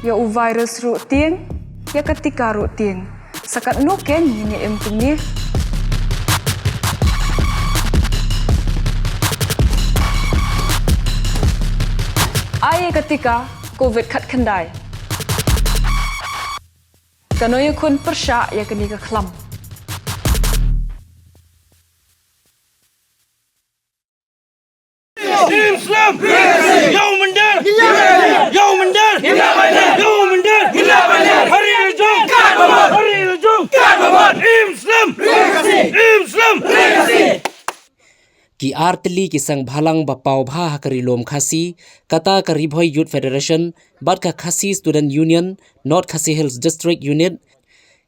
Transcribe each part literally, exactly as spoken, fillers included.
Ïa u virus ruh tieng, ïa ka tika ruh tieng. Sa katno kein ngin ïa im kumne? Ai ïa ka tika Covid khatkhyndai. Kano ïa khun pyrshah ïa kane ka khlam. Im slem! Ïa u mynder! Ïa u mynder! Ïa u mynder! Hari la jong! Hari la jong! Im slem! Im slem! Ki ar tylli ki seng bhalang ba paw bha ha ka Ri Lum Khasi, kata ka Ri Bhoi Youth Federation bad ka Khasi Student Union, North Khasi Hills District Unit,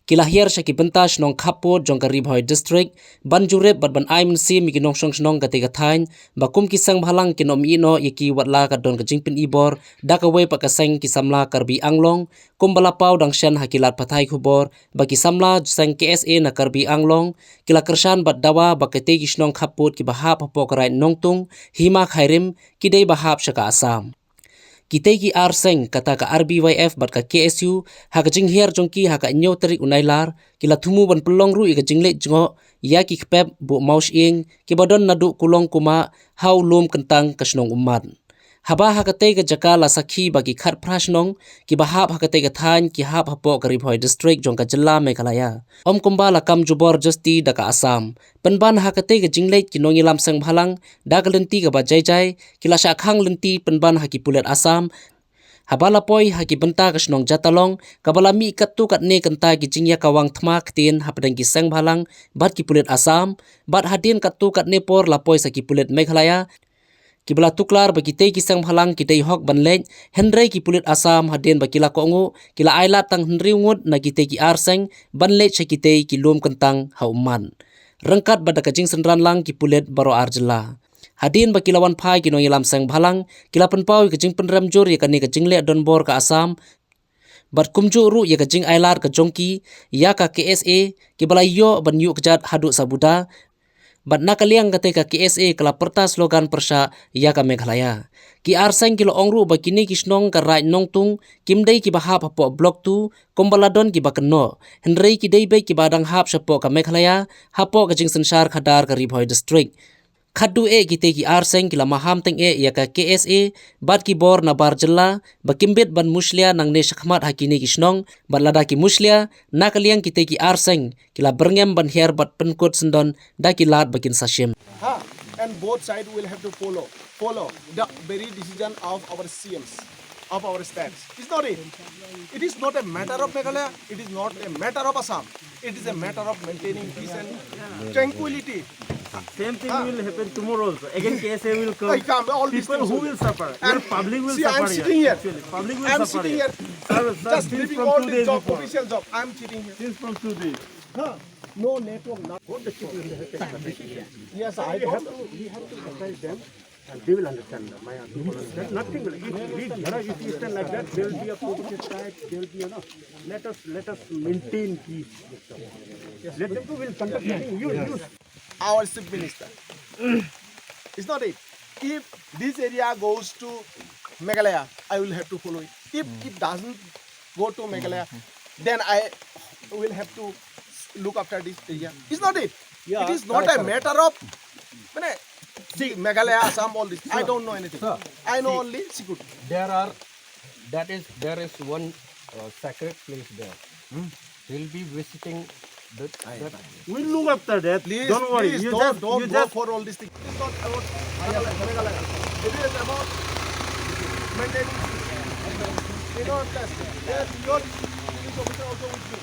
ki la hiar sha ki bynta shnong khappud jong ka Ri Bhoi District ban jurip bad ban ai mynsiem ïa ki nongshong shnong katei ka thaiñ, ba kum ki seng bhalang kin ym ïehnoh ïa ki, watla ka don ka jingpyni bor da kawei pat ka seng ki samla Karbi Anglong, kumba la paw dang shen ha ki lad pathai khubor ba ki samla seng K S A na Karbi Anglong ki la kyrshan bad dawa ba katei ki shnong khappud kiba hap hapoh ka Raid Nongtung, Hima Khyrim, ki dei ba hap sha ka Assam. Kitei ki ar seng, kata ka R B Y F bad ka K S U, ha ka jinghiar jong ki ha ka hynñiew tarik u Nailar, ki la thmu ban pynlong ruh ïa ka jingleit jngoh ïa ki kpep buh mawshyieng kiba don naduh Kulong Kumah ha u lum kyntang ka shnong Ummat. Haba ha katei ka jaka la sakhi ba ki khatphra shnong kiba hap ha katei ka thaiñ ki hap hapoh ka Ri Bhoi District jong ka jylla Meghalaya, ym kumba la kam jubor justi da ka Assam. Pynban ha katei ka jingleit, ki nongïalam seng bhalang da ka lynti kaba jai jai ki la shah khang lynti pynban ha ki pulit Assam. Haba la poi ha ki bynta ka shnong Jatalong, kaba la mih katto katne kynta ki jingïakawang thma ktien hapdeng ki seng bhalang bad ki pulit Assam, bad hadien katto katne por la poi sa ki pulit Meghalaya, kiba la tuklar ba kitei ki seng bhalang ki dei hok ban leit, hynrei ki pulit Assam hadien ba ki la kohnguh, ki la ailad tang hynriew ngut na kitei ki ar seng ban leit sha kitei ki lum kyntang ha Ummat, ryngkat bad da ka jingsynran lang ki pulit baroh ar jylla. Hadien ba ki la wan phai, ki nongïalam seng bhalang ki la pynpaw ïa ka jingpynrem jur ïa kane ka jingleh donbor ka Assam, bad kumjuh ruh ïa ka jingailad ka jong ki ïa ka K S A, kiba la ïoh ban ïuh kjat haduh sabuda. Bad na ka liang katei ka K S A ka la pyrta slogan pyrshah ïa ka Meghalaya. Ki ar seng ki la ong ruh ba kine ki shnong ka Raid Nongtung kim dei kiba hap hapoh Block two kumba la don kiba kynnoh, hynrei ki dei beit kiba dang hap shapoh ka Meghalaya, hapoh ka jingsynshar khadar ka Ri Bhoi District. Khatduh eh kitei ki ar seng ki la maham teng eh ïa ka K S A bad ki bor na bar jylla ba kim bit ban mushlia nangne shakhmat ha kine ki shnong, bad lada ki mushlia, na ka liang kitei ki ar seng ki la byrngem ban hiar bad pynkut syndon da ki lad ba kin sa shim. Ha, and both side will have to follow, follow the very decision of our C Ms, of our states. It's not it. It is not a matter of Meghalaya. It is not a matter of Assam. It is a matter of maintaining peace and tranquility. Same thing will happen tomorrow also. Again, K S A will come. I come, all these people things who will suffer. And public will see, suffer. I'm sitting here. Actually, public will suffer. I'm sitting here. Sir, sir, just leaving all this job, official job. I'm sitting here. Since from two days. Huh? No network, not. What the situation has taken place? Yes, I don't know. We have to, we have to surprise them. And they will understand. My people understand. Nothing will. If we, if we stand like that, there will be a political fight. There will be, you know. Let us, let us maintain peace. Let them go. Will conduct meeting. You, you. Our chief minister. It's not it. If this area goes to Meghalaya, I will have to follow it. If it doesn't go to Meghalaya, then I will have to look after this area. It's not it. Yeah, it is not a matter of, মানে, see, Meghalaya, Assam, all this. I don't know anything. Sir, I know only security. There are, that is, there is one uh, sacred place there. We'll be visiting the, that. We'll look after that. Please, don't worry. Please, you don't, just, don't you go just for all these things. It is not about Meghalaya. It is about maintaining peace. You know, plus, there your police officer also with me.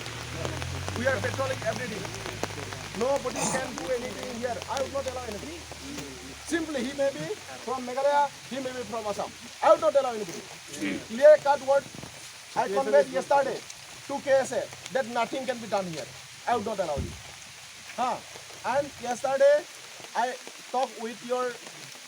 We are patrolling every day. Nobody can do anything here. I would not allow anything. Simply, he may be from Meghalaya, he may be from Assam. I would not allow anybody. Clear cut word I conveyed yesterday to K S A that nothing can be done here. I would not allow you. Huh? And yesterday, I talked with your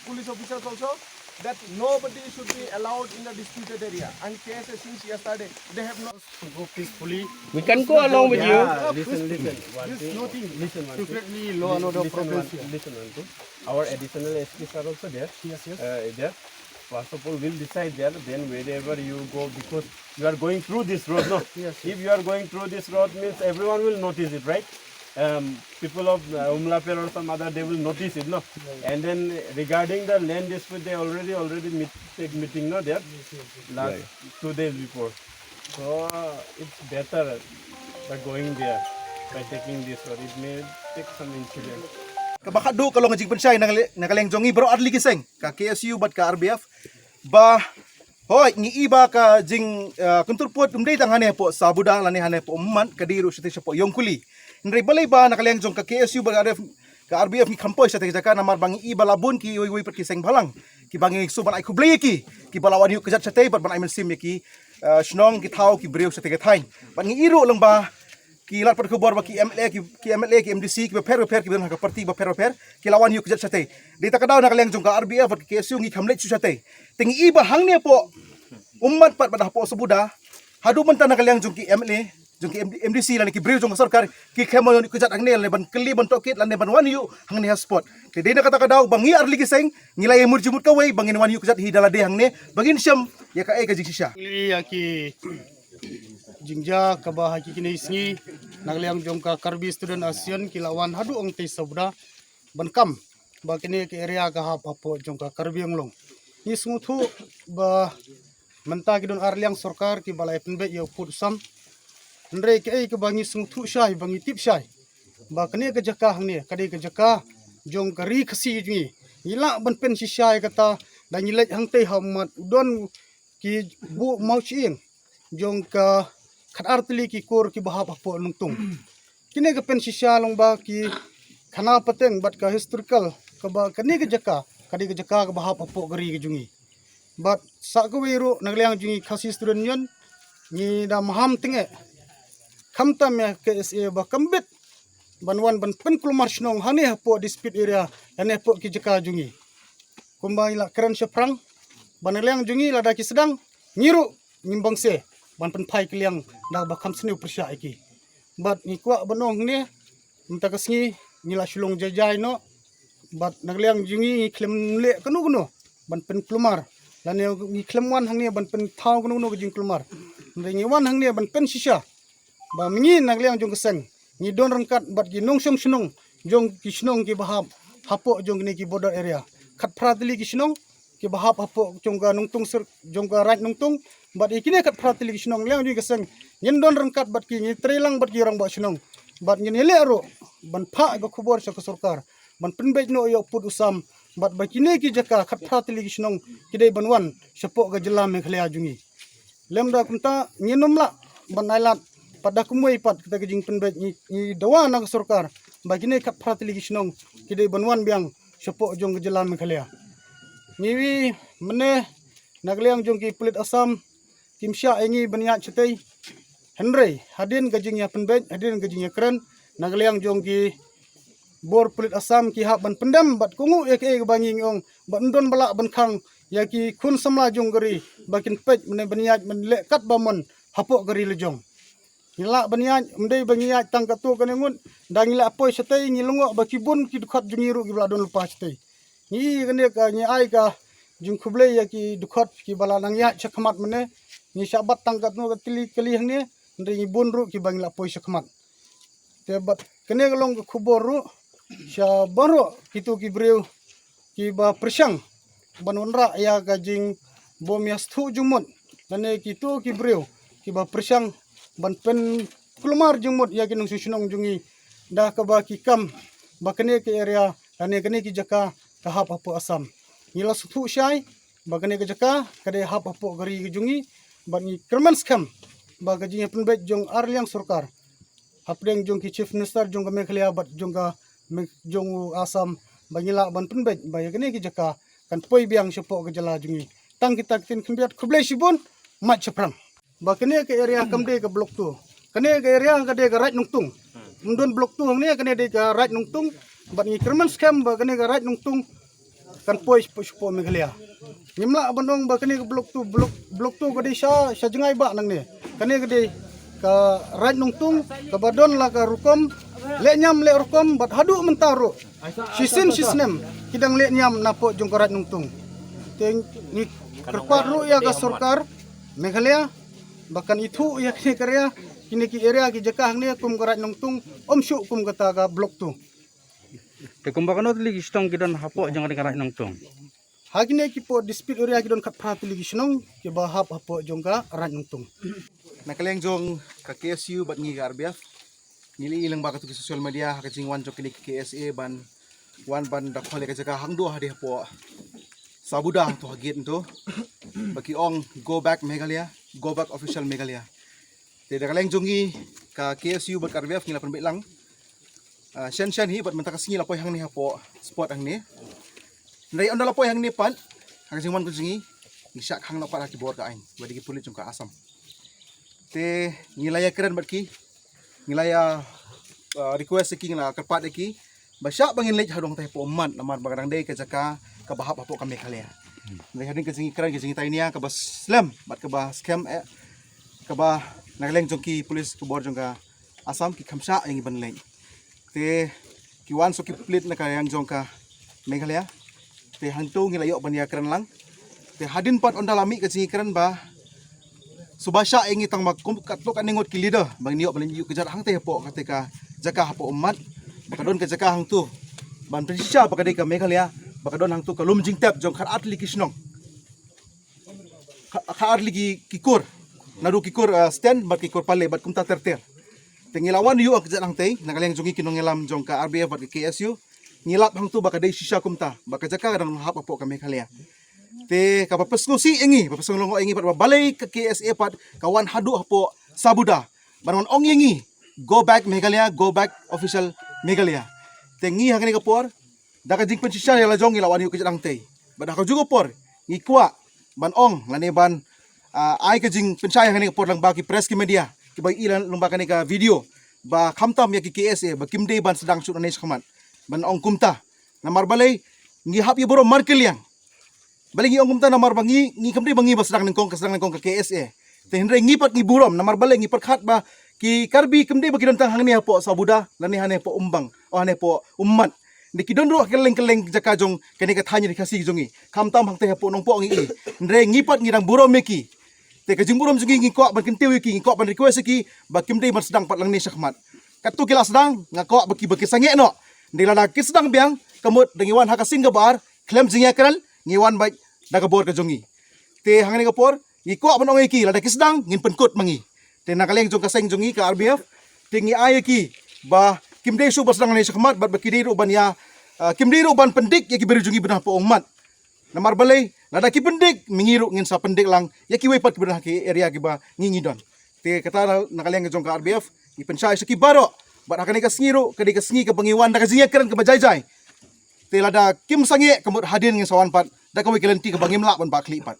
police officers also that nobody should be allowed in the disputed area. And K S A since yesterday, they have not. To go peacefully. We can go along with you. Yeah, listen, listen. One thing, listen, one thing. Secretly, law and order problems here. Listen, one thing. Our additional S Ps are also there. Yes, yes. Uh, there. First of all, we'll decide there, then wherever you go, because you are going through this road, no? Yes, yes. If you are going through this road, means everyone will notice it, right? Um, people of uh, Umlapher or some other, they will notice it, no? Right. And then regarding the land dispute, they already already meet, take meeting, no, there? Yes, yes, yes. Last Right. two days before. So uh, it's better by going there, by taking this road. It may take some incident. Kaba khadduh ka long jingpynshai na ka liang jong ngi baroh arli ki seng, ka K S U bad ka R B F, ba hoi ngi i ba ka jing uh, kuntur put um dei tang hane hapoh Sabuda lane hane hapoh Ummat, ka dei ruh shatei shapoh Yongkuli. Hynrei balei ba na ka liang jong ka K S U bad ka R B F, ka R B F ngi kham poi shatei ka jaka namar ba ngi i ba la bun ki wei wei pat ki seng bhalang kiba ngi shu ban ai khublei ïa ki, kiba la wan ïuh kjat shatei bad ban ai mynsiem ïa ki uh, shnong, ki thaw, ki briew shatei ka thaiñ. Bad ngi i ruh lang ba ki lad pat khubor ba ki M L A, ki, ki M L A, ki M D C, ki bapher bapher, ki ba don ha ka party bapher bapher, ki la wan ïuh kjat shatei. Dei ta ka daw na ka liang jong ka R B F bad ka K S U ngi kham leit shu shatei. Te ngi i ba hangne hapoh Ummat pat bad hapoh Sabuda, haduh mynta na ka liang jong ki M L A, jong ki M D C lane ki briew jong ka sorkar, ki khlem wan ïuh kjat hangne lane ban kylli ban tohkit lane ban wan ïuh hangne ha spot. Te dei na kata ka daw ba ngi arli ki seng ngi la ïamut jingmut kawei ba ngin wan ïuh kjat hi da lade hangne ba ngin shem ïa kaei ka jingshisha. Ïa ki jingjia kaba ha ki kine sngi na ka liang jong ka Karbi Student Association ki la wan haduh hangtei Sabuda ban kam ba kine ki area ka hap hapoh jong ka Karbi Anglong. Ngi sngewthuh ba mynta ki don ar liang sorkar kiba la pynbeit ïa u pud u sam. Hynrei kaei kaba ngi sngewthuh shai ba ngi tip shai ba kane ka jaka hangne ka dei ka jaka jong ka ri Khasi jong ngi. Ngi lah ban pynshisha ïa kata da ngi leit hangtei ha Ummat u don ki buh mawshyieng jong ka khatar tylli ki kur kiba hap hapoh Nongtung. Kine ka pynshisha long ba ki khana pateng bad ka historical kaba kane ka jaka ka dei ka jaka kaba hap hapoh ka ri ka jong ngi. Bad sa kawei ruh na ka liang jong ngi Khasi Student Union ngi da maham teng eh khamtam ïa K S A ba kam bit ban wan ban pynkulmar shnong hane hapoh dispute area hane hapoh ki jaka jong ngi. Kumba ngi la kren shaphrang ba na ka liang jong ngi lada ki sdang ngi ruh ngim bangse ban pynphai ka liang da ba kham sniew pyrshah ïa ki. Bad ngi kwah ban ong hangne mynta ka sngi ngi la shu long jai jai noh. Bad na ka liang jong ngi ngi khlem leh kano kano ban pynkulmar lane ngi khlem wan hangne ban pynthaw kano kano ka jingkulmar. Hynrei ngi wan hangne ban pynshisha ba ma ngi na ka liang jong ka seng ngi don ryngkat bad ki nongshong shnong jong ki shnong kiba hap hapoh jong kine ki border area. Khatphra tylli ki shnong kiba hap hapoh jong ka Nongtung sir jong ka Raid Nongtung bad ïa kine khatphra tylli ki shnong liang jong ka seng ngin don ryngkat bad ki, ngi trei lang bad ki rangbah shnong bad ngin ïaleh ruh ban phah ka khubor sha ka sorkar ban pynbeit noh ïa u pud u sam bad ba kine ki jaka khatphra tylli ki shnong ki dei ban wan shapoh ka jylla Meghalaya jong ngi. Lymda kumta ngin ym lah ban ailad pat da kumwei pat kata ka jingpynbeit. Ngi, ngi dawa na ka sorkar ba kine khatphra tylli ki shnong ki dei ban wan biang shapoh jong ka jylla Meghalaya. Ngi wi mynne na ka liang jong ki pulit Assam kim shah ïa ngi ban ïaid shatei. Hynrei hadien ka jingïapynbeit, hadien ka jingïakren na ka liang jong ki bor pulit Assam ki hap ban pyndem bad kohnguh ïa kaei kaba ngi ngi ong bad ym don ba lah ban khang ïa ki khun samla jong ka ri ba kin peit mynne ban ïaid ban leh kat ba mon hapoh ka ri la jong. Ngi lah ban ïaid ym dei ba ngi ïaid tang katto katne ngut, da ngi lah poi shatei ngi lyngngoh ba ki bun ki dkhot jong ngi ruh kiba la don lypa shatei. Ngi kane ka ngi ai ka jingkhublei ïa ki dkhot kiba la nang ïaid shakhmat mynne. Ngi shah bat tang katno ka tylli kali hangne hynrei ngi bun ruh kiba ngi lah poi shakhmat. Te bad kane ka long ka khubor ruh sha baroh kito ki briew kiba pyrshang ban wanrah ïa ka jingbym ïa sngewthuh jingmut lane kito ki briew kiba pyrshang ban pynkulmar jingmut ïa ki nongshong shnong jong ngi da kaba ki kam ba kane ka area lane kane ki jaka ka hap hapoh Assam. Ngi la sngewthuh shai ba kane ka jaka ka dei hap hapoh ka ri ka jong ngi bad ngi kyrmen skhem ba ka jingïapynbeit jong ar liang sorkar hapdeng jong ki Chief Minister jong ka Meghalaya bad jong ka Me-, jong u Assam ba ngi lah ban pynbeit ba ïa kane ki jaka kan poi biang shapoh ka jylla jong ngi. Tang kita ki ktien khyndiat, khublei shibun, mad shaphrang. Ba kane ka area kam dei ka block two. Kane ka area ka dei ka Raid Nongtung. Ym don block two hangne, kane dei ka Raid Nongtung. Bad ngi kyrmen skhem ba kane ka Raid Nongtung kan poi shapoh, shapoh Meghalaya. Ngim lah ban ong ba kane ka block two, block, block two ka dei sha, sha jngai ba nangne. Kane ka dei ka Raid Nongtung kaba don la ka rukom leh niam leh rukom bad haduh mynta ruh shisien shisnem ki dang leh niam napoh jong ka Raid Nongtung. Te ngi kyrpad ruh ïa ka sorkar Meghalaya ba kan ithuh ïa kine ki area, kine ki area ki jaka hangne kum ka Raid Nongtung, ym shuh kum kata ka Block two. Te kumba kano tylli ki shnong ki don hapoh jong ka Raid Nongtung? Ha kine ki pud dispute area ki don khatphra tylli ki shnong kiba hap hapoh jong ka Raid Nongtung. Na ka liang jong ka K S U bad ngi ka R B F, ngi la ïohi lyngba katto ki social media ha ka jingwan jong kine ki K S A ban wan ban da khol ïa ka jaka hangto hadien hapoh Sabuda to ha gate to, ba ki ong "Go back Meghalaya, go back official Meghalaya." Te da ka liang jong ngi ka K S U bad ka R B F ngi la pynbeit lang. Ah, shen shen hi bad mynta ka sngi la poi hangne hapoh spot hangne. Hynrei ynda la poi hangne pat, ha ka jingwan ka jong ngi, ngi shah khang noh pat ha ki bor ka aiñ, bad ki pulit jong ka Assam. Te ngi la ïakren bad ki, ngi la ïa, ah, request ïa ki, ngi la kyrpad ïa ki ba shah ba ngin leit haduh hangtai hapoh ummat, namar ba ka dang dei ka jaka kaba hap hapoh ka Meghalaya. Hynrei hadien ka jingkren, ka jingtainia kaba slem bad kaba skhem, eh, kaba na ka liang jong ki pulit, ka bor jong ka Assam ki kham shah ïa ngi ban leit. Te ki wan sa ki pulit na ka liang jong ka Meghalaya. Te hangto ngi la ïoh ban ïakren lang. Te hadien pat ynda la mih ka jingkren ba suba shah ïa ngi tang ma kum katto katne ngut ki leader ba ngin ïoh ban leit ïuh kjat hangtai hapoh kata ka jaka hapoh ummat, ba ka don ka jaka hangto ban pynshisha ba ka dei ka Meghalaya, ba ka don hangto ka lum jingtep jong khatar tylli ki shnong, kha-, khatar tylli ki kur, naduh ki kur, ah, Stan bad ki kur Pale bad kumta ter ter. Te ngi la wan ïuh kjat hangtai na ka liang jong ngi ki nongïalam jong ka R B F bad ka K S U. Ngi lap hangto ba ka dei shisha kumta, ba ka jaka ka dang hap hapoh ka Meghalaya. Te kaba pynsngewsih ïa ngi, ba pynsngew lyngngoh ïa ngi pat, ba balei ka K S A pat ka wan haduh hapoh Sabuda ban wan ong ïa ngi "Go back Meghalaya, go back official Meghalaya." Te ngi ha kane ka por, da ka jingpynshisha ïa la jong ngi la wan ïuh kjat hangtai. Bad ha kajuh ka por ngi kwah ban ong lane ban, ah, ai ka jingpynshai ha kane ka por lyngba ki press, ki media kiba ïohi lyngba kane ka video, ba khamtam ïa ki K S A ba kim dei ban sdang shuh nangne shakhmat ban ong kumta. Namar balei? Ngi hap ïa burom markylliang. Balei ngi ong kumta? Namar ba ngi, ngi kam dei ba ngi ba sdang nyngkong, ka sdang nyngkong ka K S A. Te hynrei ngi pat ngi burom namar balei? Ngi pyrkhat ba ki Karbi kam dei ba ki don tang hangne hapoh Sabuda lane hangne hapoh Umbang, oh, hangne hapoh ummat. Ngi ki don ruh kylleng kylleng jaka jong kane ka thaiñ ri Khasi jong ngi, khamtam hangtai hapoh Nongpoh ngi ïohi. Hynrei ngi pat ngi dang burom ïa ki. Te ka jingburom jong ngi, ngi kwah ban kyntiew ïa ki, ngi kwah ban request ïa ki ba kim dei ban sdang pat nangne shakhmat. Katto ki la sdang, nga kwah ba ki, ba ki sangeh noh. Hynrei lada ki sdang biang, ka mut da ngi wan ha ka sien kaba ar khlem jingïakren, ngi wan beit da ka bor ka jong ngi. Te ha kane ka por ngi kwah ban ong ïa ki, lada ki sdang ngin pynkut ma ngi. Te na ka liang jong ka seng jong ngi ka R B F, te ngi ai ïa ki ba kim dei shuh ba sdang nangne shakhmat, bad ba ki dei ruh ban ïa, ah, kim dei ruh ban pyndik ïa ki briew jong ngi ba don hapoh ummat. Namar balei? Lada ki pyndik, ma ngi ruh ngin sa pyndik lang ïa kiwei pat kiba don ha ki area kiba ngi ngi don. Te kata na, na ka liang jong ka R B F ngi pynshai sha ki baroh. Bad ha kane ka sngi ruh ka dei ka sngi kaba ngi wan da ka jingïakren kaba jai jai. Te lada kim sangeh, ka mut hadien ngin sa wan pat da kawei ka lynti kaba ngim lah ban bah khlieh pat.